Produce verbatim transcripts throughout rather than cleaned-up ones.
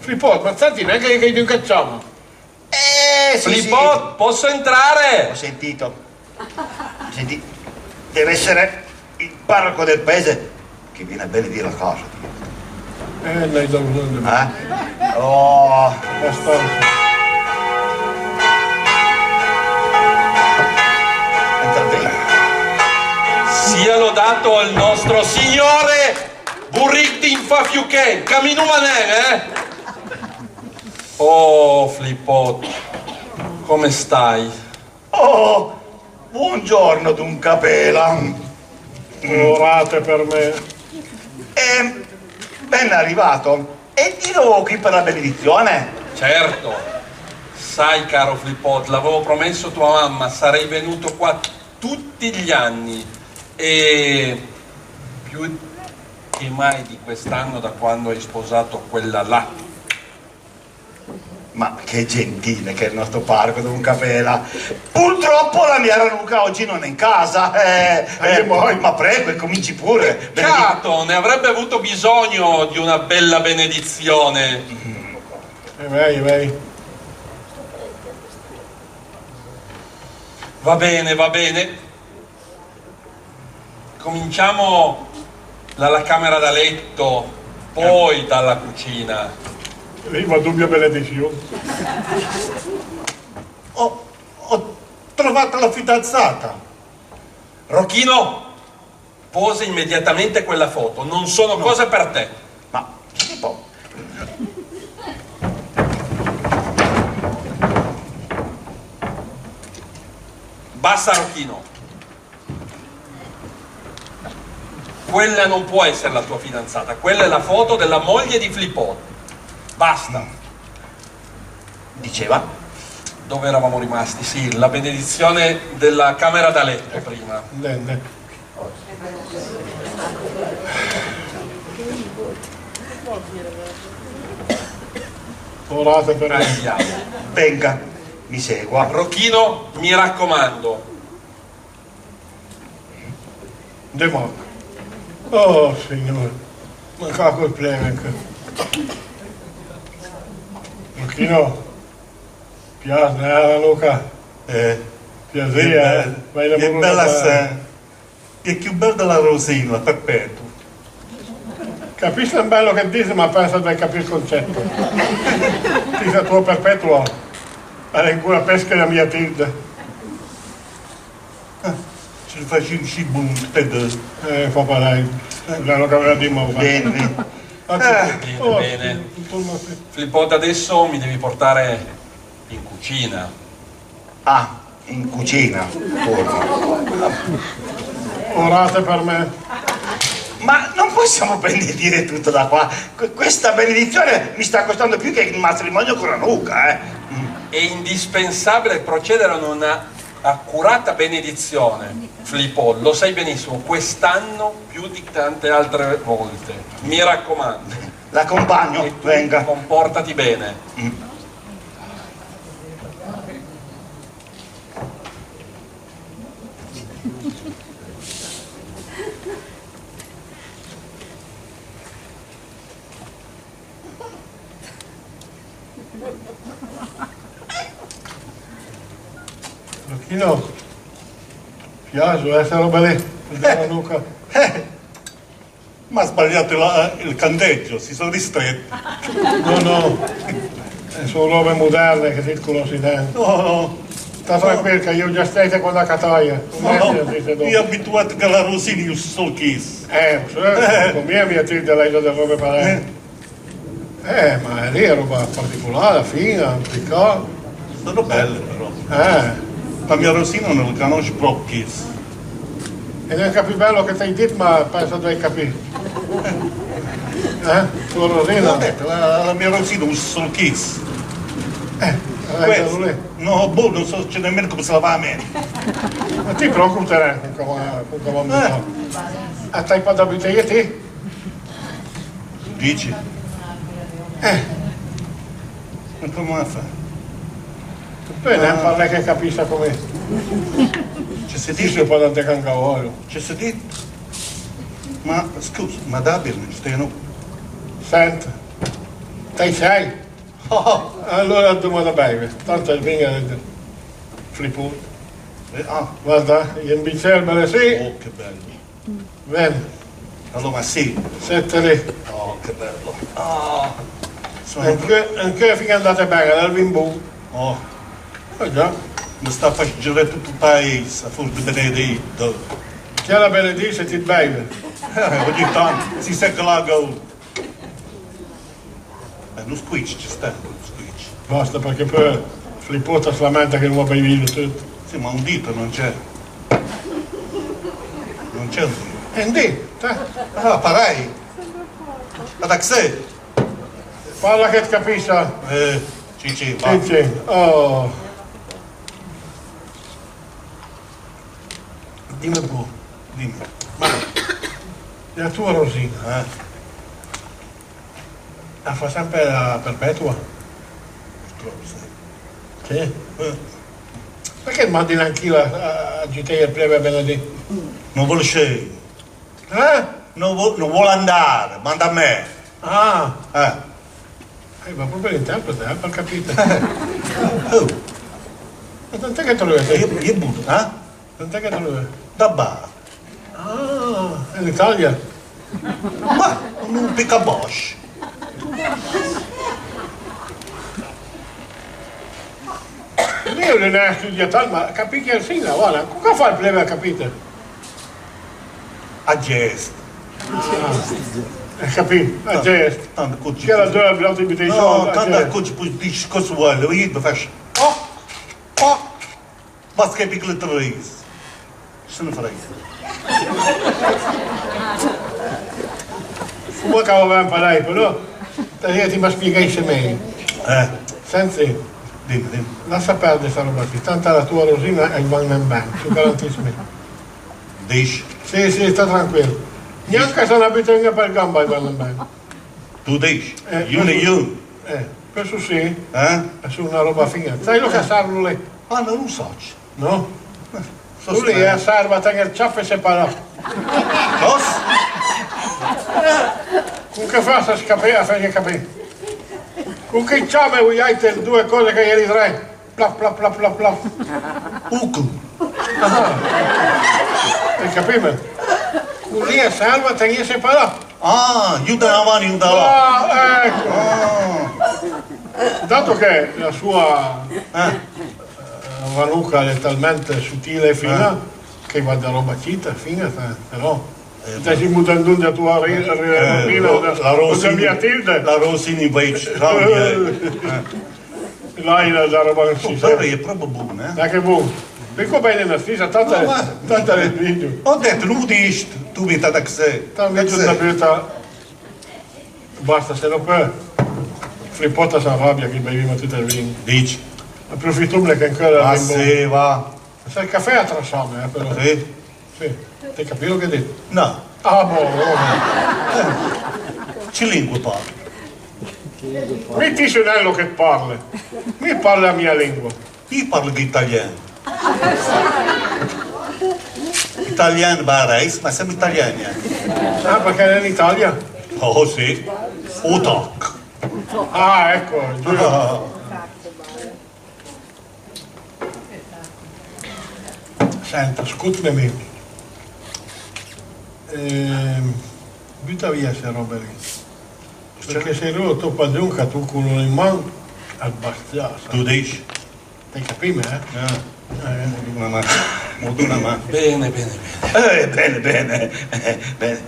Flipot, ma senti, non è che hai un cacciamo? Eh, sì, sì. Flipot, posso entrare? Ho sentito. Senti, deve essere il parroco del paese che viene a benedire la casa. Eh, l'hai da bisogno. Eh? Oh. Abbastanza. Entra dentro. Sia lodato il nostro Signore! Burric dint fa fiuchèn, caminuma nen, eh? Oh, Flipot, come stai? Oh, buongiorno, Don Capela. Orate per me. Eh, ben arrivato. E di nuovo qui per la benedizione? Certo. Sai, caro Flipot, l'avevo promesso a tua mamma, sarei venuto qua tutti gli anni e più che mai di quest'anno da quando hai sposato quella là. Ma che gentile che è il nostro parroco, Don Capela. Purtroppo la mia Ranuca oggi non è in casa. Eh, eh, ma prego, e cominci pure. Peccato, ne avrebbe avuto bisogno di una bella benedizione. E vai, e vai. Va bene, va bene. Cominciamo dalla camera da letto, poi dalla cucina. Viva dubbia benedizione. Ho, ho trovato la fidanzata. Rochino, posa immediatamente quella foto, non sono cose per te. Ma che po- Basta, Rochino. Quella non può essere la tua fidanzata, quella è la foto della moglie di Flipot. Basta. Diceva? Dove eravamo rimasti? Sì, la benedizione della camera da letto prima. Nen, nen. Orate per me. Andiamo. Venga, mi segua. Rochino, mi raccomando. Demò. Oh, Signor, ma che problema che... Rochino, piace, eh, Luca? Eh, piacere, eh? Che bella, che bella, che più bella la rosina, perpetua. Capisco un bello che dici, ma penso di capire il concetto. Ti sei tuo perpetuo, è ancora pesca la mia tilde. Eh, se facessi bon, tutte e due. Eh, fa parei. Eh. L'hanno cambiato di mano. Bene, bene. Bene, oh, bene. Flipot, adesso mi devi portare in cucina. Ah, in cucina, forno. Orate per me. Ma non possiamo benedire tutto da qua? Que- questa benedizione mi sta costando più che il matrimonio con Ranuca, eh. Mm. È indispensabile procedere a una accurata benedizione, Flipot, lo sai benissimo, quest'anno più di tante altre volte. Mi raccomando. L'accompagno, e tu venga. Comportati bene. Mm. Marchino, piace, eh, sta roba lì, il della nuca. Ma ha sbagliato la- il candeggio, si sono ristretti. No, no, a son robe moderne che ti conosi nen. No, no. Sta tranquil che i è già stèite con la catoia. No, no. Metti, ti se do- I è abituat che la Rosini us sol kiss. Eh, certo, con mia mia ti te l'hai già delle robe parei. Eh. Eh, ma lì è roba particolare, fina, picà. Sono belle però. Eh. La mia Rosina non le conosce proprio. E neanche più bello che ti hai detto, ma penso di aver capito. Eh? Tua Rosina? L'ho detto, la, la mia Rosina usa solo kiss. Eh, eh, questo. No, boh, non so, c'è nemmeno come se la va a meno. Ma ti preoccupa, eh, con che va, con che va. Eh. Ah, t'hai pas d'abitudine, ti? Dici? Eh. E come la fa? Pöi nen parlé che capissa come. Ci si dice poi tante cancavolo. Ci si dice? Ma scusa, ma dabil, steno. Sent, Sai, sai. Alora doma da beive. Tant ël vin al e flipont. Eh, ah. Guarda, i è un bicer, bele sì. Oh, che bello. Ben. Alora sì. Sèt lì. Oh, che bello. Ah. Ancheu, ancheu fin andate ben, al è ël vin bon. Oh. Eh già. Më sta fas giré tut ël pais, a fors dë benedì. Chi al a benedì se ti it beive? Eh, ogni tant, si sec la gola. Eh, lo squitch, ci sta, lo squitch. Basta, përchè peui Flipòt as lamenta che l'oma beivìlo tut. Sì, ma un dito non c'è. Non c'è un dito. E un dito, eh. Ah, parèj. Ataxé. Parla che it capissa. Eh, Cicì, va. Cicì, oh. Dime un po', dime. Ma la tua Rosina, eh? A fa sempre la perpetua? Purtròp sì. Sì? Eh. Përchè it mande nen chi a, a, a giuteje ël plebe a benedì? No völ scei. Eh? No vo-, no völ andare, manda me. Ah. Eh. Eh, ma pròpi l'interprete, eh, për capite. Oh. Ma tant'è che tröve? E je, je bon, eh? Tant'è che tröve? Da bar. Ah, in Italia? Ma, un picabòsc. Mi l'hai nen stüdià tant, ma capì che sì, la, guarda, coca fa ël plebe a capite? A gest. Ah, ai capì, a gest. Tant, tant, così. Che la döv, l'àutri butei sò, no, a tant, gest. Così, pöi dis còs völe, io më fas, oh, oh. Basta che pic le tris. Se ne frega. Comunque va ben parèj, però, ti më spieghèisse mej. Eh. Senti. Dime, dime. Lassa perde sta roba qui, tant la tua Rosina a-j va nen ben, t'lo garantisso mi. Dis? Sì, sì, sta tranquil. Gnanca se la büte un-a për gamba a-j va nen ben. T'lo dis? Eh, jun e jun. Eh, questo sì. Eh? L'é na roba fin-a. Sai lo che a serv lì? Ah, non lo saccio. No? Eh, so. Lu lì a serv a tene ël ciaff separà. Cos? Con che fasa scapé, a fé capì. Con che ciame vojàite le doe còse che a-i é lì dré? Plaf, plaf, plaf, plaf, plaf. Uco. Ah. Ai capì? Col lì a serv a tene separà. Ah, jun da 'na man, jun da l'àutra. Ah, ecco. Ah. Dato che la sua, eh, eh, ranuca l'é talment sutile e fin-a, eh, che a-j va da roba cita, fin-a, eh, però. Eh, te si mutandon da tua ri-, ri-, eh, ri-, la, la Rosini, la Rosini Beach, eh. L'àira da roba così. Oh, però a-i é pròpi bon, eh? Dai, che bon. Dico bene la stessa, tanta, no, ma tanta le video. Ho detto, non ho detto, tu mi t'ha da xé. Tanto giusto da buttare. Basta, se no poi Flipòt a s'arrabia che beivimo tutto il vino. Dici? Approfittomne che ancora. Ma sì, va. Ël café a trasame, eh, però. Sì? Sì. T'hai capito che ho detto? No. Ah, boh, boh. Eh, che lingua parli? Mi ti sai nen lo che it parle. Mi parle la mia lingua. Io parlo italiano. Italiano, Barreis, ma siamo italiani, eh. Ah, perché è in Italia? Oh, sì. Utak. Ah, ecco, giusto. Senta, scotme mi. Ehm, buta via ste robe lì. Perché se no to padron ch'a toca lòn in man, a t'bastia, sa. Tu dici? T'hai capime, eh? Ah. Eh. Mo dona man. Mo dona man. Bene, bene, bene. Eh, bene, bene. Eh, bene.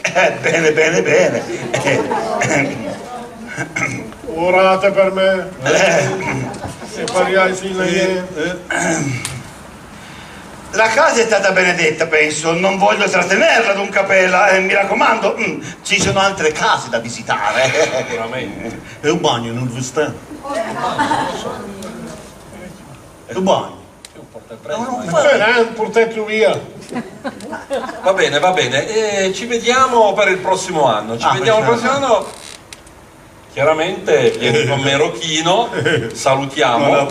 Eh, bene, bene, bene. Eh. Orate per me. Eh. E pariai sì, eh. La casa è stata benedetta, penso. Non voglio trattenerla, don Capella. Eh, mi raccomando, mm, ci sono altre case da visitare. Sicuramente. E un bagno, non vi sta? E un bagno. Io porto il prezzo. No, no, ma... Eh, portetelo via. Va bene, va bene. E ci vediamo per il prossimo anno. Ci vediamo il prossimo anno. Chiaramente vieni con me, Rochino. Salutiamo. No, no.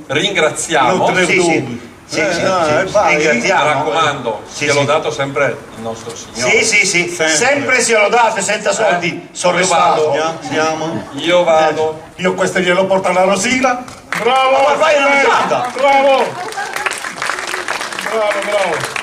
Ringraziamo. No, sì, sì. Sì, sì, eh, sì, eh, vai. Ringraziamo. Mi raccomando, sì, sia lodato sempre il nostro Signore. Sì, sì, sì, sempre sia lodato, senza soldi, sono restato. Io vado. Andiamo. Io vado. Io questo glielo porto alla Rosina. Bravo! Ma vai, non canta! Bravo! Bravo, bravo!